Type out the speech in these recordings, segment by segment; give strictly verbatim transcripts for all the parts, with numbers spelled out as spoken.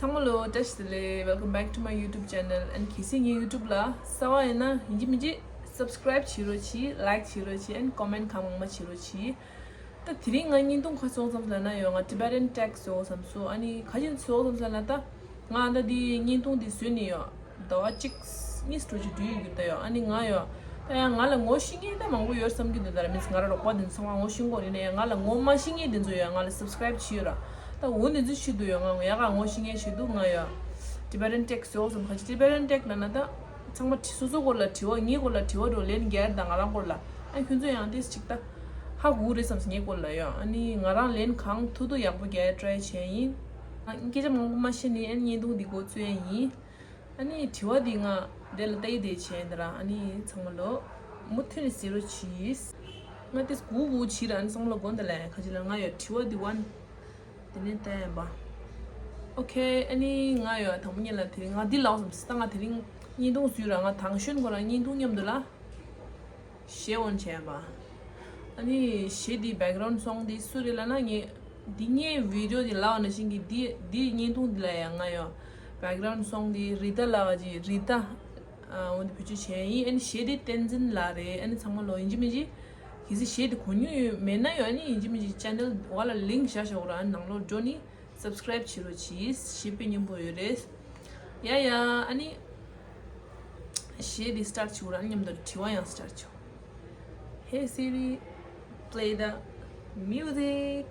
ཚང་མ་ལོ་བཀྲ་ཤིས་བདེ་ལེགས། Welcome back to my YouTube channel. And གལ་སྲིད་ངའི་YouTube་ལ་གསར་པ་ཡིན་ན་ཡིན་གཅིག་མིན་གཅིག་subscribe་བྱེད་རོགས་གྱིས། Like་བྱེད་རོགས་གྱིས། And comment་གང་མང་མང་བྱེད་རོགས་གྱིས། ད་དེ་རིང་ང་བརྙན་ཐུང་ཁ་བཟོ་བསམ་ལབ་ན་ཡོད། ང་Tibetan tag་བཟོ་བསམ་སོང་། ཨ་ནི་ག་ཅིག་བཟོ་བསམ་ལབ་ན། ད་ང་ད་འདི་བརྙན་ཐུང་འདི་བཟོས་ནས་ཡོད། ཟླ་བ་གཅིག་གཉིས་འགྲོ་ཅིག་འགྲོ་ཡི་འདུག་ད་ཡོད། ཨ་ནི་ང་ཡོད། ད་ཡང་ང་ལ་ངོ་ཤེས་མཁན་ད་མང་པོ་ཡོད་བསམ་གྱི་འདུག་ད་ར་མིས་ང་ར་རོགས་པ་འདི་ཚོ་ཚང་མ་ངོ་ཤེས་ཀྱི་ཡོད་རེད། ཡིན་ན་ཡང་ང་ལ་ངོ་མ་ཤེས་མཁན་འདི་ཚོ་ཡོད། ང་ལ་subscribe་བྱེད་ཡོད་ར། ད་འོ་འདི་ཚོའི་ཆེད་དུ་ཡོད། ང་ཡག་ག་ངོ་ཤེས་མཁན་ཆེད་དུ་ང་ཡོད། Tibetan tag་བཟོ་བསམ། ག་ཅིག་Tibetan tag་ལབ་ན་ད་ཚང་མ་སོ་སོ་སྐོར་ལ་དྲི་བ། ངའི་སྐོར་ལ་དྲི་བ་འགྲོ་ལན་རྒྱག་ད་ང་རང་སྐོར་ལ། ཨ་ཁྱོད་ཚོ་ཡང་ཏིས་ཅིག་ད་ཧ་གོ་རེད་བསམ་སོང་ངའི་སྐོར་ལ་ཡོད། ཨ་ནི་ང་རང་ལན་གང་ཐུབ་ཐུབ་ཡག་པོ་རྒྱག་try་བྱས་ཡིན། ཨ་སྐད་ཆ་མང་པོ་མ་བཤད་ནས་ཨ་ནི་བརྙན་ཐུང་འདི་འགོ་བཙུགས་ཡ་ཡིན། ཨ་ནི་དྲི་བ་འདི་ང་དེ་ལ་ལྟ་ཡི་བསྡད་བྱས་འདི་ར། ཨ་ནི་ཚང་མ་ལོ་མུ་མཐུད་ནས་གཟིགས་རོགས་གྱིས། ང་ཏིས་གུ་གུ་བྱས་ར། ཨ་ནི་ཚང་མ་ལོ་དགོངས་དག་ལན་ཁ་ཅིག་ལ་ང་ཡོད། དྲི་བ་འདི་one། དེ་ནས་ལྟ་ཡིན་པ། Okay། ཨ་ནི་ང་ཡོད། དང་པོ་ཉིད་ལ་དེ་རིང་ང་འདི་ལབ་བསམ་སོང་། ད་ང་དེ་རིང་བརྙན་ཐུང་བཟོས་ར། ང་དང་ཤོན་ཁོ་རང་བརྙན་ཐུང་མཉམ་དུ་ལ་གཞས་འོང་བྱས་པ། ཨ་ནི་གཞས་འདི་background song་འདི་སུ་རེད་ལབ་ན། ངས་འདི་ངའི་video་འདི་ལབ་པ་ནང་བཞིན་གྱི་འདི་འདི་བརྙན་ཐུང་འདི་ལ་ཡང་ང་ཡོད། Background song་འདི་རི་ཏ་ལགས་ཀྱི། རི་ཏ། ཨ་འོ་འདི་བེད་སྤྱོད་བྱས་ཡིན། ཨ་ནི་གཞས་འདི་བསྟན་འཛིན་ལགས་རེད། ཨ་ནི་ཚང་མ་ལོ་ཡིན་གཅིག་མིན་གཅིག་གལ་སྲིད་གཞས་འདི་གོ་མྱོང་ཡོད་མེད་ན་ཡོད། ཨ་ནི་ཡིན་གཅིག་མིན་གཅིག་channel་འོག་ལ་link་བཞག་བཞག་ར། ཨ་ནི་ནང་ལོགས་འགྲོ་ནི་subscribe་བྱེད་རོགས་གྱིས། གཞས་དཔེ་སྙན་པོ་ཡོད་རེད། ཡ་ཡ། ཨ་ནི་གཞས་འདི་start་བྱེད་ར། ཨ་ནི་མཉམ་དུ་དྲི་བ་ཡང་start་བྱེད། Hey Siri, play the music.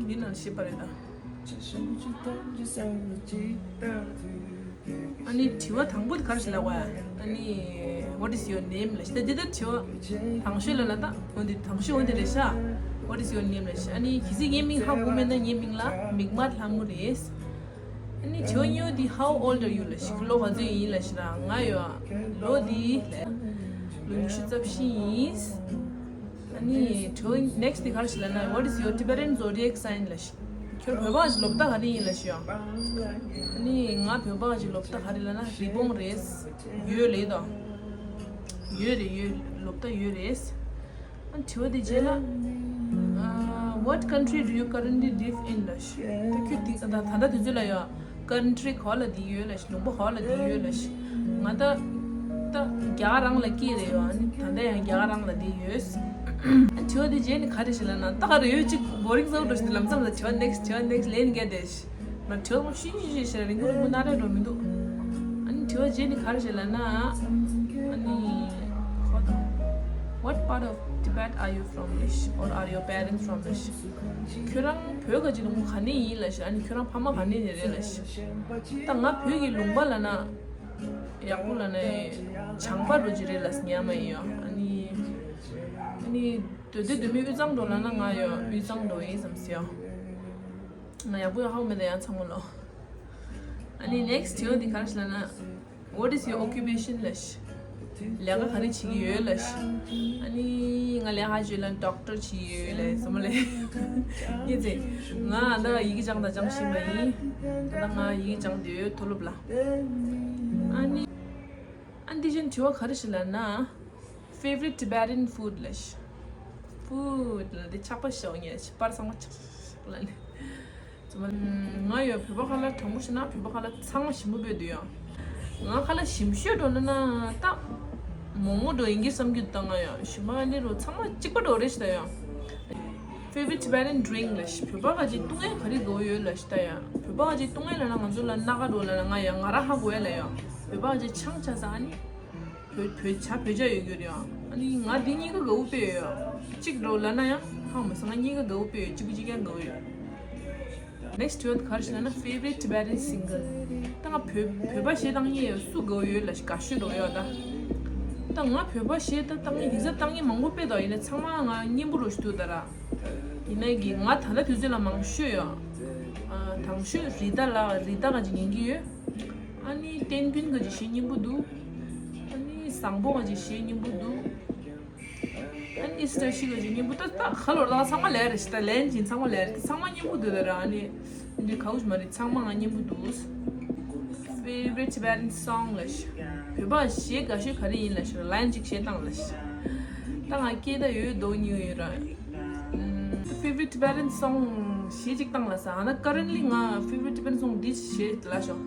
འདི་ནང་ཤེས་པ་རེད་ད། ཨ་ནི་དྲི་བ་དང་པོ་དེ་ག་རེ་ཞིག་ལབ་པ། ཨ་ནི་What is your name་ལབ་ཤག་ད། འདི་ལྟར་དྲི་བ་དང་ཤོས་ལ་ལ་ད་འོ་འདི་དང་ཤོས་འོ་འདི་རེད་ཤག What is your name་ལབ་ཤག་ཨ་ནི་གལ་སྲིད་ངའི་མིང་ཧ་གོ་མེད་ན་ངའི་མིང་ལ་མིག་དམར་ལྷ་མོ་རེད། ཨ་ནི་དྲི་བ་གཉིས་པ་འདི་How old are you་ལབ་ཤག་ལོ་ག་ཚོད་ཡིན་ལབ་ཤག་ར། ང་ཡོད། ལོ་འདི་ལོ་ཉི་ཤུ་རྩ་བཞི་ཡིན། ཨ་ནི་དྲི་བ་next་འདི་ག་རེ་ཞིག་ལབ་ན། What is your Tibetan zodiac sign་ལབ་ཤག་ཁྱོད་བོད་པ་གི་ལོ་རྟགས་ག་རེ་ཡིན་ལབ་ཤག་ཨ་ནི་ང་བོད་པ་གི་ལོ་རྟགས་ག་རེ་ལབ་ན་རི་བོང་རེད། ཡོས་ལབ་དོ། ཡོས་རེད། ཡོས། ལོ་རྟགས་ཡོས་རེད། ཨ་དྲི་བ་དེ་རྗེས་ལ། What country do you currently live in་ལབ་ཤག་ད་ཁྱོད་དེ་ད་ད་ལྟ་དུས་ཚོད་ལ་ཡོད། Country་ག་པ་ལ་བསྡད་ཡོད་ལབ་ཤག་ལུང་པ་ག་པ་ལ་བསྡད་ཡོད་ལབ་ཤག་ང་ད་ད་རྒྱ་གར་རང་ལ་སྐྱེས་རེད་ཡོད། ཨ་ནི་ད་ལྟ་ཡང་རྒྱ་གར་རང་ལ་བསྡད་ཡོད། ཨ་དྲི་བ་དེ་རྗེས་ནི་ག་རེ་ཞིག་ལབ་ན། ད་ག་རེ་ཡོད་ཅིག་boring་བཟོ་འགྲོ་ཞིག་ལམ་སང་ལ་དྲི་བ་next་དྲི་བ་next་ལན་རྒྱག་བསྡད་ཤག་ང་དྲི་བ་ཤིན་ཤིན་ཤིན་ཤིན་རིང་པོ་རིང་པོ་སྣ་རལ་འགྲོ་མི་འདུག་ཨ་ནི་དྲི་བ་རྗེས་ནི་ག་རེ་ཞིག་ལབ་ན། ཨ་ནི། What part of Tibet are you from་ལབ་ཤག or are your parents from་ལབ་ཤག་ཁྱོད་རང་བོད་ག་ཅིག་ལུང་པ་ག་ནས་ཡིན་ལབ་ཤག་ཨ་ནི་ཁྱོད་རང་ཕ་མ་ག་ནས་ནས་རེད་ལབ་ཤག་ད་ང་བོད་ཀྱི་ལུང་པ་ལབ་ན། ཡག་པོ་ལབ་ན་བྱང་པ་འདྲ་ཅིག་རེད་ལབ་སྙམ་མ་ཡིན་ཡོད། ཨ་ནི། ཨ་ནི། སྡོད་སྡོད་སྡོད་མི་དབུས་གཙང་འདྲ་ལབ་ན་ང་ཡོད་དབུས་གཙང་འདྲ་ཡིན་བསམ་སོང་། ང་ཡག་པོ་ཡོད་ཧ་གོ་མེད་ད་ཡང་ཚང་མ་ལོ། ཨ་ནི་next་དྲི་བ་འདི་ག་རེ་ཞིག་ལབ་ན། What is your occupation་ལབ་ཤག་ལས་ཀ་ག་རེ་བྱེད་ཀྱི་ཡོད་ལབ་ཤག་ཨ་ནི་ང་ལས་ཀ་བྱེད་ལ་doctor་བྱེད་ཀྱི་ཡོད་ལབ་སོང་མ་ལས། ཡིན་ཙང་ང་ད་ཡི་གེ་སྦྱང་དང་སྦྱང་བཞིན་པ་ཡིན། ད་ང་ཡི་གེ་སྦྱང་བསྡད་ཡོད་མཐོ་སློབ་ལ། ཨ་ནི། ཨ་འདི་བཞིན་དྲི་བ་ག་རེ་ཞིག་ལབ་ན། Favorite Tibetan food་ལབ་ཤག food་ལབ་དེ་ཆགས་པ་ཞོག་ཉེ་ཞིག་པར་ཚང་མ་ཆགས་ལབ་ནས། ང་ཡོད་བོད་པ་ཁ་ལ་དྲང་པོ་བཤད་ན་བོད་པ་ཁ་ལ་ཚང་མ་ཞིམ་པོ་དཔེ་འདུག་ཡང་། ང་ཁ་ལ་ཞིམ་ཤོས་འགྲོ་ན་ན་ད་མོག་མོག་འགྲོ་ཡིན་གྱི་བསམ་གྱི་འདུག་ད་ང་ཡང་ཞིམ་པ་འདི་རུ་ཚང་མ་གཅིག་པ་འགྲོ་རེད་ཤག་ད་ཡང་། Favorite Tibetan drink་ལབ་ཤག་བོད་པ་ག་ཅིག་བཏུང་ཡས་ག་རེ་དགའ་བོ་ཡོད་ལབ་ཤག་ད་ཡང་བོད་པ་ག་ཅིག་བཏུང་ཡས་ལབ་ན་ང་ཚོ་ལ་སྣ་ཁ་འགྲོ་ལབ་ན་ང་ཡང་ང་རང་ཧ་གོ་ཡས་ལ་ཡང་བོད་པ་ག་ཅིག་ཆང་ཆ་ས་ཨ་ནི། བོད་བོད་ཇ་བོད་ཇ་ཡོད་རྒྱུ་རེད་ཨང་། ཨ་ནི་ང་འདི་གཉིས་ཀ་དགའ་བོ་དཔེ་ཡོད། གཅིག་འགྲོ་ལབ་ན་ཡང་ཧང་མ་སོང་། ང་གཉིས་ཀ་དགའ་བོ་དཔེ་ཡོད། གཅིག་པུ་གཅིག་རྐྱང་དགའ་བོ་ཡོད། Next་དྲི་བ་ག་རེ་ཞིག་ལབ་ན། Favorite Tibetan singer། ད་ང་བོད་བོད་པ་གཞས་བཏང་མཁན་ཡོད་སུ་དགའ་བོ་ཡོད་ལབ་ཤག་དགའ་ཤོས་འགྲོ་ཡོད་ད། ད་ང་བོད་པ་གཞས་ད་བཏང་མཁན་དེང་སང་བཏང་མཁན་མང་པོ་དཔེ་འདུག་ཡིན་ན་ཚང་མ་ང་སྙན་པོ་རུ་ཞིག་འདུག་ད་ར། ཡིན་ན་གི་ང་ད་ལྟ་དུས་ཚོད་ལ་མང་ཤོས་ཡོད། ཨ་དང་ཤོས་རི་ཏ་ལགས། རི་ཏ་ག་ཅིག་ཉན་གྱི་ཡོད། ཨ་ནི་བསྟན་ཕུན་ག་ཅིག་གཞས་སྙན་པོ་འདུག་ཨ་ནི་བཟང་པོ་ག་ཅིག་གཞས་སྙན་པོ་འདུག་ཨ་ནི་ཨིས་ཏྲ་ཤི་ག་ཅིག་སྙན་པོ་ད་ད་ཁ་ལོར་ད་ཚང་མ་ལས་རེད་ཤག་ད་ལན་ཅིག་ཚང་མ་ལས་རེད། ཚང་མ་སྙན་པོ་འདུག་ད་ར། ཨ་ནི་འདི་ག་འུ་ཅི་མ་རེད། ཚང་མ་ང་སྙན་པོ་འདུག Favorite Tibetan song ལ་ཤི། བོད་པ་གཞས་དགའ་ཤོས་ག་རེ་ཡིན་ལ་ཤི་ར། ལན་གཅིག་བཤད་སྟངས་ལ་ཤི། ད་ང་སྐད་ད་ཡོད་མདོག་ཉུང་ཡོད་ར། ཨམ། Favorite Tibetan song གཞས་གཅིག་བཏང་ལ་ས། ཨ་ན་currently ང་favorite Tibetan song འདི་གཞས་ལ་ཤོག་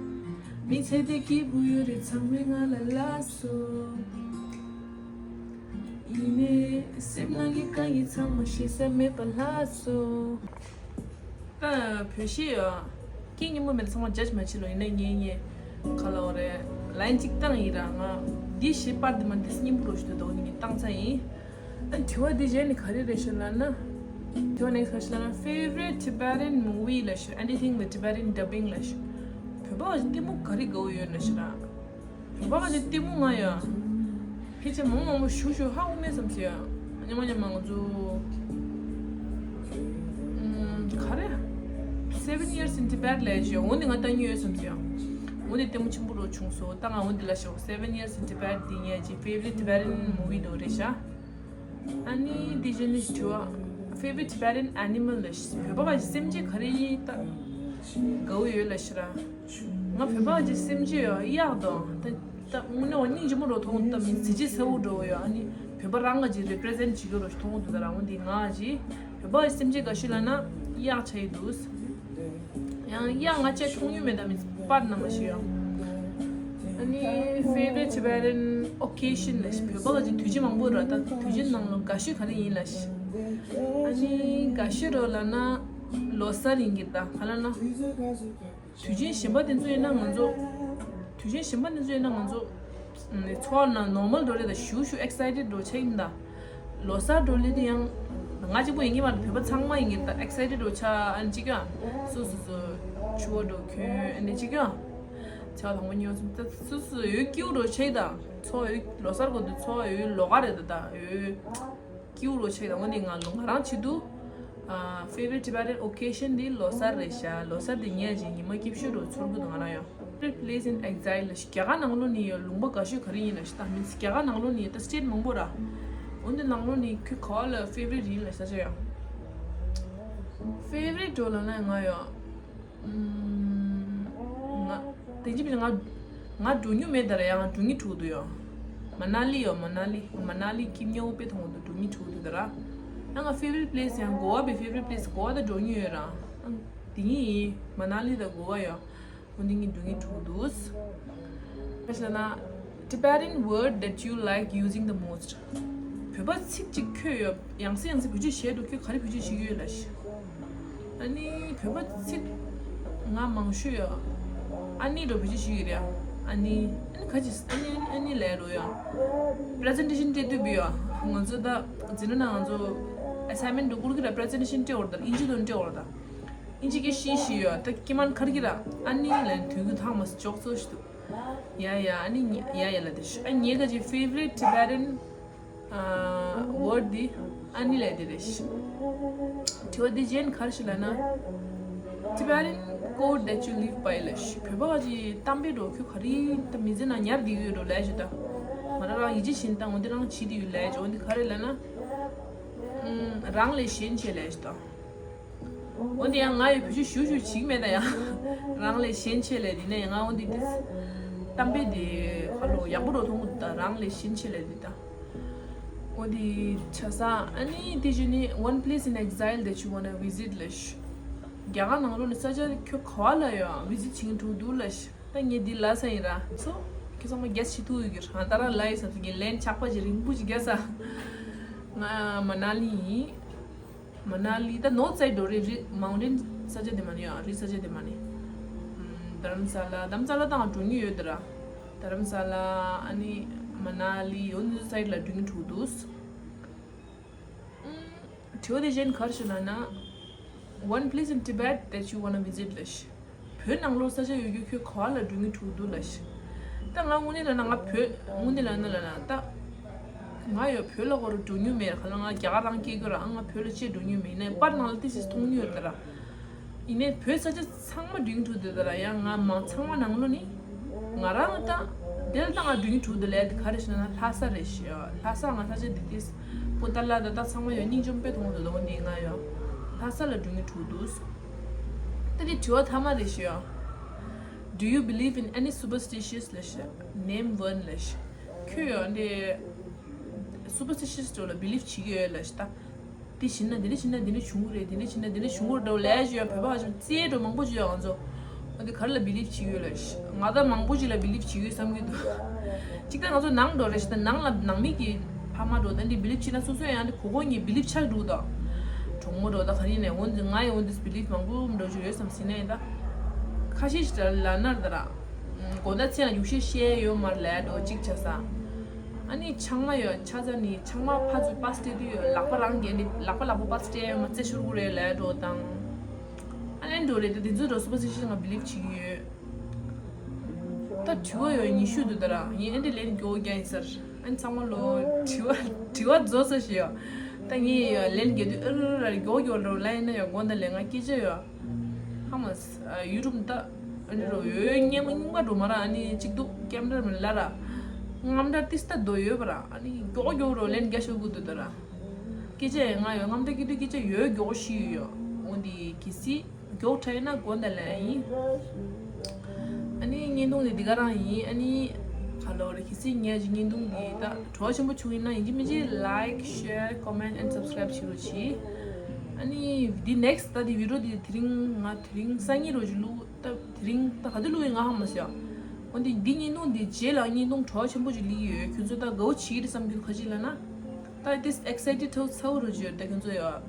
མི་ཚེ་འདི་སྐྱིད་པོ་ཡོད་རེད། ཚང་མས་ང་ལ་ལབ་སོང་། ཡིན་ནའི་སེམས་ནང་གི་དཀའ་ངལ་ཚང་མ་ཤེས་ས་མེད་པ་ལྷག་སོང་། ད་བོད་གཞས་ཡོད། སྐད་སྙན་པོ་མེད་ཚང་མ་judge མ་བྱེད་ལོ། ཡིན་ན་ངའི་ངའི་ག་ལ་བ་རེད། ལན་གཅིག་བཏང་ཡིན་ར། ང་འདི་གཞས་པར་འདི་མ་འདི་སྙན་པོ་རོ་ཞིག་འདུག་དོགས་ནི་བཏང་ཚ་ཡིན། ཨ་དྲི་བ་འདི་གཞན་ནི་ག་རེ་རེད་ཤོད་ལ་ན། དྲི་བ་next ག་ཤོད་ལ་ན། Favorite Tibetan movie ལ་ཤོད། Anything with Tibetan dubbing ལ་ཤོད། བོད་པ་གི་ལྟད་མོ་ག་རེ་དགའ་བོ་ཡོད་ན་ཤོད་ར། བོད་པ་གི་ལྟད་མོ་ང་ཡ། ཕལ་ཆེར་མང་མང་པོ་ཞུ་ཞུ་ཧ་གོ་མེད་བསམ་སི་ཡ། ཉི་མ་ཉི་མ་ང་ཚོ། ཨམ། ག་རེ། Seven Years in Tibet ལས་ཞེས་འོ་འདི་ང་ལྟ་མྱོང་ཡོད་བསམ་སི་ཡ། འོ་འདི་ལྟད་མོ་ཆེན་པོ་རོ་བྱུང་སོང་། ད་ང་འོ་འདི་ལ་ཞོག Seven Years in Tibet འདི་ངའི་ཅི་favorite Tibetan movie དོ་རེད་ཤག་ཨ་ནི་འདི་གཞན་ནི་ཞུ་བ། Favorite Tibetan animal ལ་ཤི། བོད་པ་ག་ཞིག་སེམས་ཅན་ག་རེ་ཡིན་ད། དགའ་བོ་ཡོད་ལ་ཤི་ར། ང་བོད་པ་ག་ཞིག་སེམས་ཅན་ཡོད་གཡག་དང་ད། ད་དངོས་གནས་བ་སྙིང་རྗེ་མོ་རོ་མཐོང་ད་མིན་གཟི་བརྗིད་ཚ་བོ་འགྲོ་བོ་ཡོད། ཨ་ནི་བོད་པ་རང་ག་ཅིག་represent བྱེད་ཀྱི་རོ་མཐོང་འདུག་ད་རང་འདི་ང་ཅི། བོད་པ་ག་ཞིག་སེམས་ཅན་ག་ཤི་ལ་ན་གཡག་ཆ་ཡི་འདུག་ཡང་གཡག་ང་ཅག་མཐོང་ཡོད་མེད་ད་མིན་པར་ན་མ་ཤི་ཡང་། ཨ་ནི་favorite Tibetan occasion ལ་ཤི། བོད་པ་ག་ཅིག་དུས་ཆེན་མང་པོ་ར། ད་དུས་ཆེན་ནང་ལ་དགའ་ཤོས་ག་རེ་ཡིན་ལ་ཤི། ཨ་ནི་དགའ་ཤོས་རོ་ལ་ན་ལོ་གསར་ཡིན་གྱི་ད་ག་ལ་ན། དུས་ཆེན་གཞན་པ་དེ་ཚོ་ཡིན་ན་ང་ཚོ། དུས་ཆེན་གཞན་པ་དེ་ཚོ་ཡིན་ན་ང་ཚོ། ཚོར་ན་normal འགྲོ་རེད་ད་ཞུ་ཞུ་excited འགྲོ་ཆ་ཡིན་ད། ལོ་གསར་འགྲོ་ལེ་དེ་ཡང་། ང་གཅིག་པོ་ཡིན་གྱི་མ་རེད། བོད་པ་ཚང་མ་ཡིན་གྱི་ད་excited འགྲོ་ཆ་ཨ་ནི་གཅིག་ཡང་། སོ་སོ་སོ། ཆུ་བ་འགྲོ་ཁྱོད་ཨ་ནི་གཅིག་ཡང་། ཆ་བ་དང་པོ་ཉོ་སོང་ད་སོ་སོ་ཡོད་སྐྱིད་འགྲོ་ཆ་ཡི་ད། ཚོ་ཡོད་ལོ་གསར་གོ་དུ་ཚོ་ཡོད་ལོ་ག་རེད་ད་ད་ཡོད། སྐྱིའུ་རོ་ཆེ་དང་འོན་ཏེ་ང་ལོ་ང་རང་ཆེ་དུ། ཨ། favorite Tibetan occasion འདི་ལོ་གསར་རེད་ཤག་ལོ་གསར་འདི་ཉལ་ཅིག་ཉི་མ་སྐྱིད་ཤོས་རོ་ཚོར་གི་འདུག་ང་རང་ཡང་། Favorite place in exile ལ་རྒྱ་གར་ནང་ལོ་ནི་ཡོད་ལུང་པ་དགའ་ཤོས་ག་རེ་ཡིན་ལ་ཤི་ད་མིན་རྒྱ་གར་ནང་ལོ་ནི་ཡོད་ད་state མང་པོ་ར། འོན་ཏེ་ནང་ལོ་ནི་ཁྱོད་ག་བ་ལ་favorite ཡིན་ལ་ཤི་ད་ཆ་ཡང་། Favorite འགྲོ་ལ་ན་ང་ཡང་། ང་། དེ་ཅི་བྱས་ང་། ང་འགྲོ་མྱོང་མེད་ད་ར་ཡང་འགྲོ་སྙིང་བྲོ་འདུག་ཡང་། མ་ན་ལི་ཡོད་མ་ན་ལི། མ་ན་ལི་ཀིམ་ཉོ་པེ་ཐོང་འདུག་འགྲོ་སྙིང་བྲོ་འདུག་ད་ར། ཡང་ང་favorite place ཡང་གོ་བ་པའི་favorite place གོ་བ་ད་འགྲོ་མྱོང་ཡོད་ར། དེ་ཉིད་ཡིན་མ་ན་ལི་ད་གོ་བ་ཡོད། འོ་འདི་ཉིད་འགྲོ་སྙིང་བྲོ་འདུག་ཁ་ཤས་ན། Tibetan word that you like using the most. བོད་པ་ཚིག་ཅིག་ཁྱོད་ཡོད་ཡང་སེ་ཡང་སེ་བེད་སྤྱོད་བྱས་འགྲོ་ཁྱོད་ག་རེ་བེད་སྤྱོད་བྱེད་ཀྱི་ཡོད་ལ་ཤི། ཨ་ནི་བོད་པ་ཚིག་ང་མང་ཤོས་ཡོད། ཨ་ནི་འགྲོ་བེད་སྤྱོད་བྱེད་ཀྱི་རེད། ཨ་ནི་ཨ་ནི་ག་ཅི་ཨ་ནི་ཨ་ནི་ལས་རོ་ཡ། presentation སྤྲད་དུས་བི་ཡ། ང་ཚོ་ད་འཛིན་གྲྭ་ནང་ང་ཚོ་assignment འགྲོ་ཁུར་གི་ར་presentation སྤྲད་འོར་ད་ཨིན་ཇི་དོན་སྤྲད་འོར་ད། ཨིན་ཇི་གི་ཤི་ཤི་ཡོད་ད་ཀི་མན་ཁར་གི་ར་ཨ་ནི་ལན་དུས་གི་ཐང་མ་སི་ཅོག་ཚོ་ཤི་དུ། ཡ་ཡ་ཨ་ནི་ཉེ་ཡ་ཡ་ལ་དེ་ཤི་ཨ་ཉེ་ག་ཅི་favorite Tibetan word དེ་ཨ་ནི་ལ་དེ་རེད་ཤི། དྲི་བ་དེ་གཞན་གར་ཤི་ལ་ན། Tibetan code that you live by ལ་ཤི་བོད་པ་ག་ཅི་གཏམ་དཔེ་འགྲོ་ཁྱོད་ག་རེ་ད་མི་ཚེ་ན་ཉར་དེ་ཡོད་འགྲོ་ལས་ཤི་ད། ང་རང་རང་ཡི་ཅི་བཞིན་ད་འོ་དེ་རང་བྱེད་དེ་ཡོད་ལས་ཅི་འོ་དེ་ག་རེ་ལ་ན། རང་ལས་གཞན་ཆེ་ལས་ཤི་ད། འོ་འདི་ཡང་ང་ཡི་བུ་ཆུ་ཞུ་ཞུ་བྱིག་མེད་ད་ཡང་། རང་ལས་གཞན་ཆེ་ལས་འདི་ནས་ང་འོ་འདི་དེ། གཏམ་དཔེ་འདི་ཧ་ལོ་ཡག་པོ་རོ་མཐོང་གི་འདུག་ད་རང་ལས་གཞན་ཆེ་ལས་འདི་ད། འོ་འདི་ཆ་ས་ཨ་ནི་དེ་བཞིན་ནི་one place in exile that you wanna visit ལ་ཤི། རྒྱ་གར་ནང་ལོ་ནི་ས་ཆ་ཁྱོད་ག་བ་ལ་ཡོད་visit བྱེད་ཀྱི་འགྲོ་འདུག་ལ་ཤི། ད་ངས་འདི་ལ་ས་ཡིན་ར་སོ། ཁྱེད་ཚང་མ་རྒྱས་ཤི་ཐུག་ཡོད་ཀྱི་རང་ད་རང་ལ་ཡི་ས་ཚོ་ངས་ལན་ཆགས་པ་ཅིག་རིང་པོ་ཅིག་རྒྱས་ས། ང་མ་ན་ལི་ཡིན། མ་ན་ལི་ད་north side འགྲོ་རེད་རི་mountain ས་ཆ་དེ་མ་ནི་ཡང་རི་ས་ཆ་དེ་མ་ནི། རྡ་རམ་ས་ལ་རྡ་རམ་ས་ལ་དང་འགྲོ་ཉུལ་ཡོད་དེ་ར། རྡ་རམ་ས་ལ་ཨ་ནི་མ་ན་ལི་འོ་འདི་side ལ་འགྲོ་ཉུལ་འགྲོ་འདུག་དྲི་བ་དེ་གཞན་གར་ཞུ་ན་ན། One place in Tibet that you wanna visit ལ་ཤི། བོད་ནང་ལོགས་ས་ཆ་ཡོད་རྒྱུ་ཁྱོད་ག་བ་ལ་འགྲོ་སྙིང་བྲོ་འདུག་ལ་ཤི། ད་ང་དངོས་གནས་ལ་ན་ང་བོད་དངོས་གནས་ལ་ན་ལ་ན་ད། ང་ཡོད་བོད་ལ་གོ་རུ་འགྲོ་མྱོང་མེད་ག་ལ་ང་རྒྱ་གར་རང་སྐྱེས་རྒྱུ་ར་ཨ་ང་བོད་ལ་ཅེས་འགྲོ་མྱོང་མེད་ནས་པར་ནང་ལ་ཏི་སིས་མཐོང་མྱོང་ཡོད་ད་ར། ཡིན་ནས་བོད་ས་ཆ་ཚང་མ་འགྲོ་སྙིང་བྲོ་འདུག་ད་ར་ཡང་ང་མང་ཚང་མ་ནང་ལོ་ནི། ང་རང་ད། དེ་ལ་ད་ང་འགྲོ་སྙིང་བྲོ་འདུག་ལས་དེ་ག་རེ་ཤི་ན་ལྷ་ས་རེད་ཤི་ཡ་ལྷ་ས་ང་ས་ཆ་འདི་ཏི་སི། པོ་ཏ་ལ་ད་ད་ཚང་མ་ཡོད་སྙིང་རྗེ་མོ་དཔེ་མཐོང་འདུག་ལོ་འདི་ང་ཡོད། ལྷ་ས་ལ་འགྲོ་སྙིང་བྲོ་འདུག་ད་དེ་དྲི་བ་ཐ་མ་རེད་ཤི་ཡ། Do you believe in any superstitious ལབ་ཤག? Name one ལབ་ཤག. ཁྱོད་ཡང་འདི་superstitious འདྲ་ལ་believe བྱེད་ཀྱི་ཡོད་ལབ་ཤག་ད། འདི་བྱིན་ན་འདི་འདྲ་བྱིན་ན་འདི་འདྲ་བྱུང་གི་རེད། འདི་འདྲ་བྱིན་ན་འདི་འདྲ་བྱུང་གི་རེད་འདྲ་ལབ་ཡ་ཅིག་ཡོད། བོད་པ་ཧ་ཅང་རྩེད་འགྲོ་མང་པོ་ཅིག་ཡོད། ང་ཚོ་འོ་འདི་ག་རེ་ལ་believe བྱེད་ཀྱི་ཡོད་ལབ་ཤག. ང་ད་མང་པོ་ཅིག་ལ་believe བྱེད་ཀྱི་ཡོད་བསམ་གྱི་འདུག་གཅིག་ད་ང་ཚོ་ནང་འགྲོ་རེད་ཤག་ད། ནང་ལ་ནང་མི་གི་ཕ་མ་འགྲོ་ད་འདི་believe བྱེད་ན་སོ་སོ་ཡང་འདི་གོ་གོ་ངས་believe ཆགས་འགྲོ་ད། གྲོགས་མོ་འགྲོ་ད་ག་རེ་ནས་འོ་འདི་ང་ཡི་འོ་འདི་believe མང་པོ་འགྲོ་ཅིག་ཡོད་བསམ་སྲིད་ནས་ད། ཁ་ཤས་ཤིག་ལ་ནར་ད་ར། དགོང་དག་མཚན་ལ་ཡུག་ཤེས་བཤད་ཡོད་མར་ལས་འགྲོ་གཅིག་ཆ་ས། ཨ་ནི་ཆང་མ་ཡོད་ཆ་ས་ནི་ཆང་མ་ཕ་ཚུ་པ་སྟེ་དུས་ཡོད་ལག་པ་རང་གས་ནི་ལག་པ་ལག་པ་པ་སྟེ་ཡོད་མ་རྩེ་ཤོར་གུ་རེད་ལས་འགྲོ་དང་། ཨ་ནི་འགྲོ་རེད་ད། དེ་ཚོ་འགྲོ་སུ་པ་སི་ཤིང་ང་believe བྱེད་ཀྱི་ཡོད། ད་དྲི་བ་ཡོད་ཉི་ཤུ་འདུག་ད་ར་ངས་ཨ་འདི་ལན་མགྱོགས་རྒྱག་ཡིན་ཟེར། ཨ་ནི་ཚང་མ་ལོ་དྲི་བ་དྲི་བ་རྫོགས་ས་ཞིག་ཡོད། ད་ངས་ཡོད་ལན་རྒྱག་དུས་ཨ་རུ་ར་མགྱོགས་མགྱོགས་འགྲོ་ལན་ཡིན་ན་ཡོད་དགོངས་དག་ལན་ང་སྐད་ཆ་ཡོད། ཧ་མ་ཡུ་ཊུབ་ད་ཨ་ནི་རོ་ཡོད་སྙན་མ་རྙིང་པ་འགྲོ་མ་ར་ཨ་ནི་གཅིག་འདུག་ཀེམ་ར་མི་ལ་ར། རྔམ་འདྲ་ཏིས་ད་རྡོ་ཡོད་པ་ར་ཨ་ནི་མགྱོགས་མགྱོགས་རོ་ལན་རྒྱག་ཤོག་གུ་འདུག་ད་ར། སྐད་ཆ་ཡང་ང་ཡོད་རྔམ་འདྲ་སྐྱིད་སྡུག་སྐད་ཆ་ཡོད་མགྱོགས་ཤིག་ཡོད། འོ་འདི་གི་སི་མགྱོགས་ཁྲ་ཡིན་ན་དགོངས་དག་ལན་ཡིན། ཨ་ནི་བརྙན་ཐུང་འདི་འདི་ག་རང་ཡིན། ཨ་ནི་ག་ལོ་རེ་གི་སི་ངས་ཀྱི་བརྙན་ཐུང་འདི་ད་བྲོ་བ་ཆེན་པོ་བྱུང་ཡིན་ན་ཡིན་གཅིག་མིན་གཅིག་like share comment and subscribe བྱེད་རོགས་གྱིས། ཨ་ནི་འདི་next ད་འདི་video འདི་དེ་རིང་ང་དེ་རིང་སང་ཉིན་རོ་གྱི་བླུག་ད་དེ་རིང་ད་ག་དུས་བླུག་ཡིན་ང་ཧ་མ་ཤེས། འོ་འདི་འདི་བརྙན་ཐུང་འདི་རྗེས་ལ་བརྙན་ཐུང་བྲོ་བ་ཆེན་པོ་ཅིག་ལི་ཡོད། ཁྱོད་ཚོ་ད་དགའ་བོ་བྱེད་ཀྱི་རེད་བསམ་གྱི་འདུག་ག་ཅི་ལ་ན། ད་this excited ཚ་བོ་ཚ་བོ་རོ་གྱི་ཡོད་ད་ཁྱོད་ཚོ་ཡོད།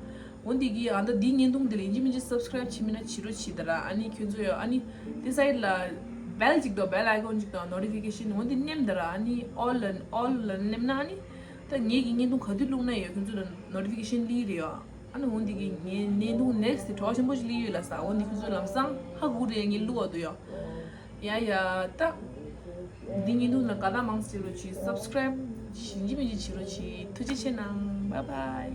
འོ་འདི་གི་ཨ་ད་འདི་བརྙན་ཐུང་འདི་ལ་ཡིན་གཅིག་མིན་གཅིག་subscribe བྱེད་མིན་ན་བྱེད་རོགས་བྱེད་ད་ར། ཨ་ནི་ཁྱོད་ཚོ་ཡོད་ཨ་ནི་འདི་side ལ་bell ཅིག་དང་bell icon ཅིག་དང་notification འོ་འདི་ནེམ་ད་ར། ཨ་ནི་all ལ་all ལ་ནེམ་ན་ཨ་ནི་ད་ངེད་ཀྱི་བརྙན་ཐུང་ག་དུས་བླུག་ན་ཡོད་ཁྱོད་ཚོ་ལ་notification ལི་རེད་ཡོད། ཨ་ནི་འོ་འདི་གི་ངའི་བརྙན་ཐུང་next དེ་གྲོགས་ཆེན་པོ་ཞིག་ལི་ཡོད་ལ་ས། འོ་འདི་ཁྱོད་ཚོ་ལམ་སང་ཧ་གོ་རེད་ངས་བླུག་བ་དུ་ཡོད། ཡ་ཡ་ད། འདི་བརྙན་ཐུང་ལ་དགའ་རྟགས་མང་ཙམ་བྱེད་རོགས་གྱིས། subscribe ཡིན་གཅིག་མིན་གཅིག་བྱེད་རོགས་གྱིས། ཐུགས་རྗེ་ཆེ་གནང་། bye bye.